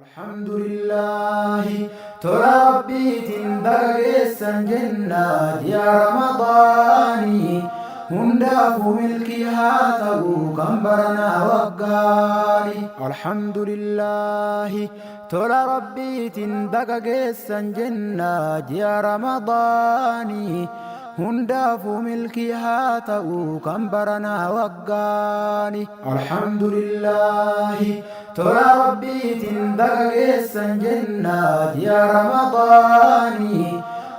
Alhamdulillaahi tola Rabbiitiin baga geessan jenna ji'a Ramadaanii hundaafuu milkii haa ta'u kan baranaa waggaani. Alhamdulillaahi tola Rabbiitiin baga geessan jenna ji'a Ramadaanii hundaafuu milkii haa ta'u kan baranaa waggaani. Alhamdulillaahi tola Rabbiitiin baga geessan jenna ji'a Ramadaanii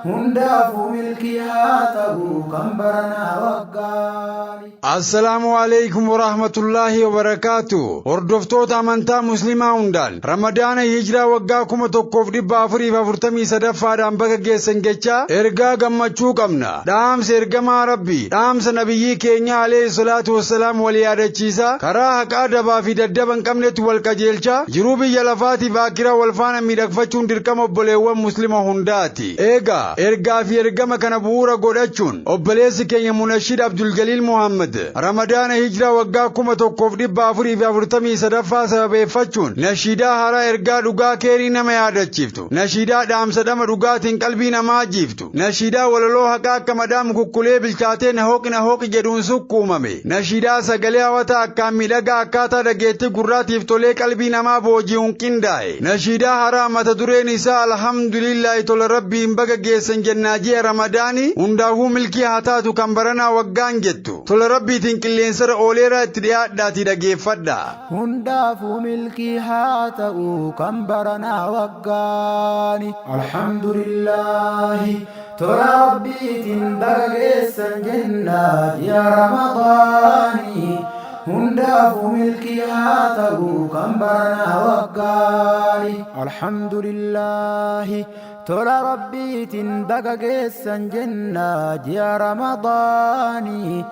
hundaafuu milkii haa ta'u kan baranaa waggaani. Assalaamu Aleeykum Warahmatullaahi Wabarakaatuh Hordoftoota amantaa Muslimaa hundaan Ramadaana Hijraa waggaa 1443ffaadhaan baga geessan jechaa ergaa gammachuu qabna. Dhaamsa ergamaa Rabbii, dhaamsa nabiyyii keenyaa alayhi salaatu wassalaam wal yaadachiisaa, karaa haqaa dabaa fi daddaba hin qabnetti wal qajeelchaa, jiruu biyya lafaatiif aakiraa wal faana miidhagfachuun dirqama obboleewwan Muslima hundaati. Eegaa, ergaa fi ergama kana bu'uura godhachuun obboleessi keenya Munashid Abduljaliil Muhammad Ramadaana Hijraa waggaa 1443ffaa sababeeffachuun nashiidaa haaraa ergaa dhugaa keerii nama yaadachiiftu, nashiidaa dhaamsa dhama dhugaatiin qalbii namaa jiiftu, Nashiidaa walaloo haqaa akka madhaa mukukkulee bilchaatee na hooqi na hooqi jedhuun sukkuumame. Nashiidaa sagalee hawataa akkaan miidhagaa akkaataa dhageettii gurraatiif tolee qalbii namaa booji'uun qindaa'e. Nashiidaa haaraa mata dureen isaa Alhamdulillaahi tola Rabbiin baga geessan jennaa ji'a Ramadaanii hundaafuu milkii haa taatu kan baranaa waggaan jettu. Tola Rabbiitiin qilleensarra ooleeraa itti dhiyaadhaatii dhageeffadhaa. Hundaafuu milkii haa ta'u kan baranaa waggaani. Alhamdulillaahi tola Rabbiitiin baga geessan jenna ji'a Ramadaani. Hundaafuu milkii haa ta'u kan baranaa waggaani. Alhamdulillaahi tola Rabbiitiin baga geessan jenna ji'a Ramadaani.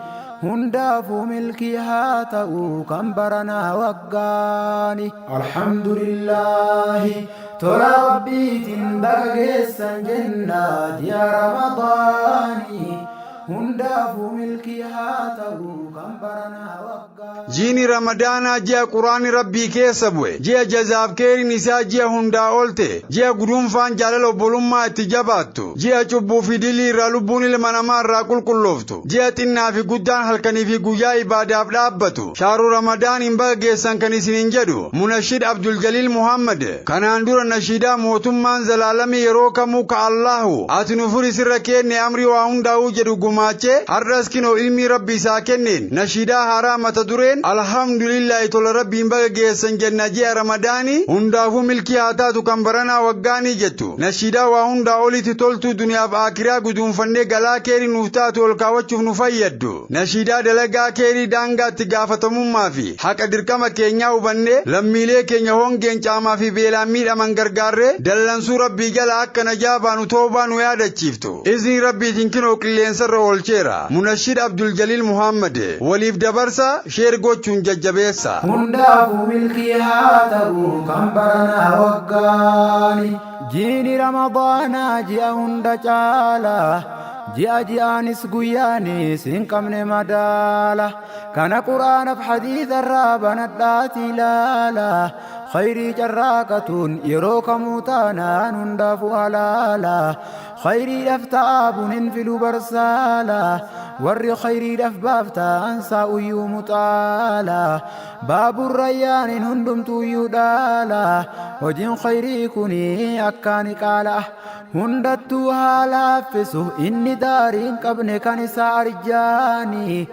Hundaafuu milkii haa ta'u kan baranaa waggaani. Alhamdulillaahi tola Rabbiitiin baga geessan jenna ji'a Ramadaani. Hundaafuu milkii haa ta'u kan baranaa waggaani. Jiini Ramadaanaa ji'a Qur'aanni Rabbii keessa bu'e, ji'a jazaaf keeyriin isaa ji'a hundaa ol ta'e, ji'a guduunfaan jaalala obbolummaa itti jabaattu, ji'a cubbuu fi dilii irraa lubbuun ilma namaa irraa qulqullooftu, ji'a xinnaa fi guddaan halkanii fi guyyaa ibaadaaf dhaabbatu, Shahru Ramadaaniin baga geessan kan isiniin jedhu Munashid Abduljaliil Muhammad. Kanaan dura nashiidaa mootummaan zalaalamii yeroo kamuu ka Allahu ati nu furi sirra keenne amrii waa hundaa'uu jedhu gumaachee har'as kinoo ilmii Rabbi isaa kenneen nashiidaa haaraa mata dureen Alhamdulillaahi tola Rabbiin baga geessan jenna ji'a Ramadaanii hundaafuu milkii haa taatu kan baranaa waggaanii jettu nashiidaa waa hundaa olitti toltuu duniyaaf aakiraa guduunfannee galaa keerii nuuf taatu ol kaawwachuuf nu fayyaddu. Nashiidaa dalagaa keeyrii daangaa itti gaafatamummaa fi haqa dirqama keenyaa hubannee lammiilee keenya hongeen caamaa fi beelaan miidhaman gargaarree dallansuu Rabbii jalaa akka najaa baanu toowbaa nu yaadachiiftu iznii Rabbiitiin kinoo qilleensarra oolcheera. Munashid Abduljaliil Muhammad waliif dabarsaa share gochuun jajjabeessaa. Hundaafuu milkii haa ta'u kan baranaa waggaani. Jiini Ramadaanaa ji'a hunda caala. Ji'a ji'aanis guyyaanis hin qabne madaala. Kana Qur'aanaf hadiisa irraa banadhaati ilaala. Khayrii carraaqatuun yeroo kamuu taanaan hundaafuu halaala. Khayriidhaf ta'aabuun hin filu barsaala. Warri khayriidhaf baaftaan saa'uyyuu muxaala. Baabur rayyaaniin hundumtuuyyuu dhaala. Hojiin khayrii kuni akkaani qaala'a. Hundattuu haa laaffisu inni daarii hin qabne kan isaa arjaani.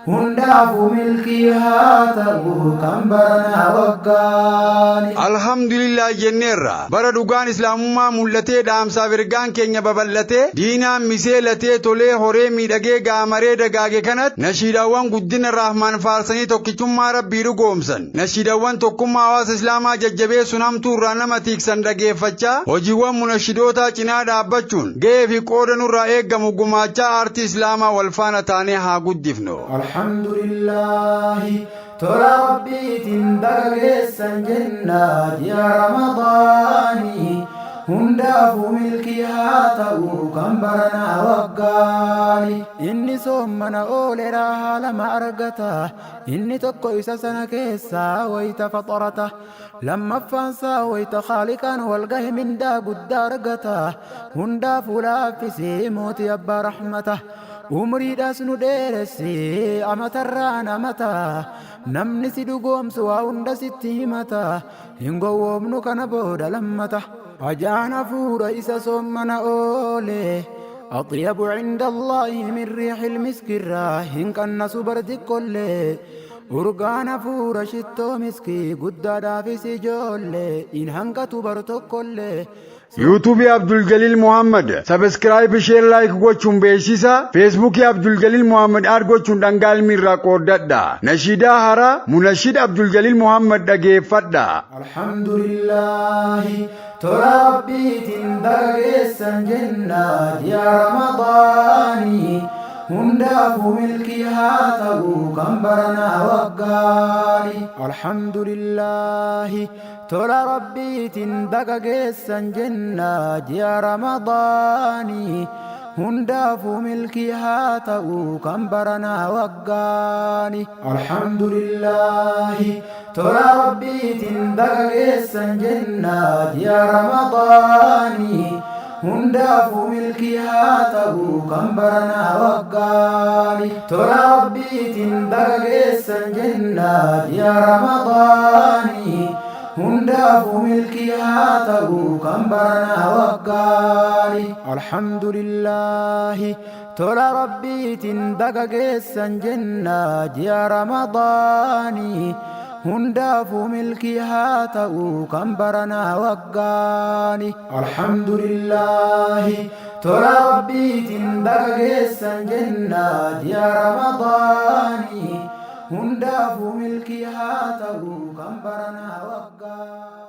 Hundaafuu milkii haa ta'u kan baranaa waggaani. Alhamdulillah jenneerra. Bara dhugaan Islaamummaa mul'atee dhaamsaaf ergaan keenya babal'atee diinaan misee latee tolee horee miidhagee gaamaree dagaage kanatti nashiidaawwan guddina Rahmaan faarsanii tokkichummaa Rabbii dhugoomsan Nashiidawwan tokkummaa hawaasa Islaamaa jajjabeessuun hamtuu irraa nama tiiksan dhageeffachaa, hojiiwwan munashidootaa cinaa dhaabbachuun gahee fi qooda nurraa eeggamu gumaachaa aartii Islaamaa wal faana taanee haa guddifnu. Alhamdulillaahi tola Rabbiitiin baga geessan jenna ji'a Ramadaanii. Hundaafuu milkii haa ta'u kan baranaa waggaani. Inni soommana oole raahaa lama argata. Inni tokko isa sana keessaa wayta faxarata. Lammaffaan isaa wayta khaaliqaan wal gahe mindaa guddaa argata. Hundaafuu laaffisi mootii abbaa rahmata. Umriidhaas nu dheeressi amatarraan amata. Namni si dhugoomsu waa hunda sitti himata. Hin gowwoomnu kana booda lammata. Ajaan hafuura isa soommana oole. Axyabu cinda Allaahi min riixil miskirraa hin qannasu bar xiqqollee. Urgaan hafuura shittoo miskii guddaadhaafis ijoollee hin hanqatu bar tokkollee. Yuutuubii Abdul Jaliil Muhammad subscribe, share, like gochuun beeksisa. Feesbuukii Abdul Jaliil Muhammad add gochuun dhangaa ilmi irraa qooddadha. Nashiidaa haaraa Munashid Abdul Jaliil Muhammad dhageeffadha. Alhamdulillaahi tola Rabbiitiin baga geessan jenna ji'a Ramadaanii. Hundaafuu milkii haa ta'u kan baranaa waggaani. Alhamdulillaahi tola Rabbiitiin baga geessan jenna ji'a Ramadaanii. Hundaafuu milkii haa ta'u kan baranaa waggaani. Alhamdulillaahi tola Rabbiitiin baga geessan jenna ji'a Ramadaanii. Hundaafuu milkii haa ta'u kan baranaa waggaani. Tola Rabbiitiin baga geessan jenna ji'a Ramadaanii. Hundaafuu milkii haa ta'u kan baranaa waggaani. Alhamdulillaahi tola Rabbiitiin baga geessan jenna ji'a Ramadaanii. Hundaafuu milkii haa ta'u kan baranaa waggaani. Alhamdulillaahi tola Rabbiitiin baga geessan jenna ji'a Ramadaanii. Hundaafuu milkii haa ta'u kan baranaa waggaani.